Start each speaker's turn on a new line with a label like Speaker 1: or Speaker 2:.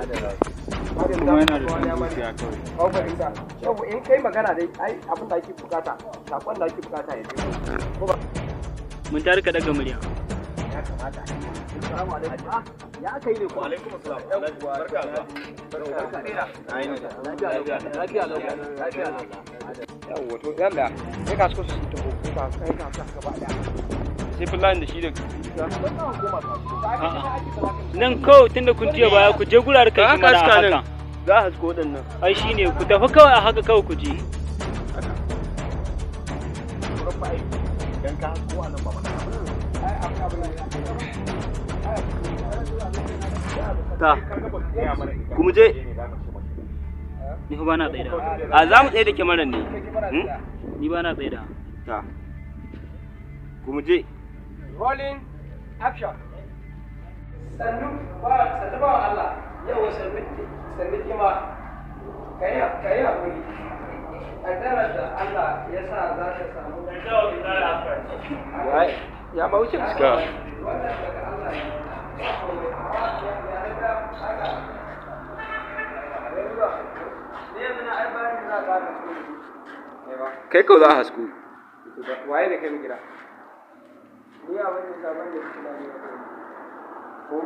Speaker 1: Kuma yana da son zuciya kawai.
Speaker 2: Ko fahimta. Yau in kai magana dai ai abin da ake bukata, sakon da ake bukata ya je. Ko ba
Speaker 3: Mun tare ka daga murya.
Speaker 2: Ya kamata. Assalamu alaikum. Ya aka yi ne ko?
Speaker 1: Alaikum assalam. Barka da
Speaker 2: Barka. Lafiya lafiya lafiya. Yawwa to yalla sai ka so su taho ka kai ka gaba daya.
Speaker 1: Sai fulani da shi da
Speaker 3: Nan kawai tunda kun tiya baya ku je gurare kai kuma
Speaker 1: haka
Speaker 3: haka.
Speaker 1: Za a hasko waɗannan.
Speaker 3: Ai shine ku tafi kawai a haka kawai ku je.
Speaker 1: Ta. Ku mu je.
Speaker 3: Ni fa bana tsaida.
Speaker 1: A za mu tsaye da kyamarar ne.
Speaker 3: Ni bana tsaida.
Speaker 1: Ta. Ku mu je.
Speaker 2: Rolling action. Sannu ba sannu ba Allah. Yau sannu sannu kima. Kai kai hakuri. Kaddarar da Allah ya sa za ka samu. Ya ma wuce
Speaker 1: Suka.
Speaker 2: Wannan daga Allah ne. Ya riga haka. Ni yanzu na ai bayan da za ka
Speaker 1: Kai kawai za a hasko.
Speaker 2: Waye da kai mu gida? Ni abin da sabon da suke ne. Ko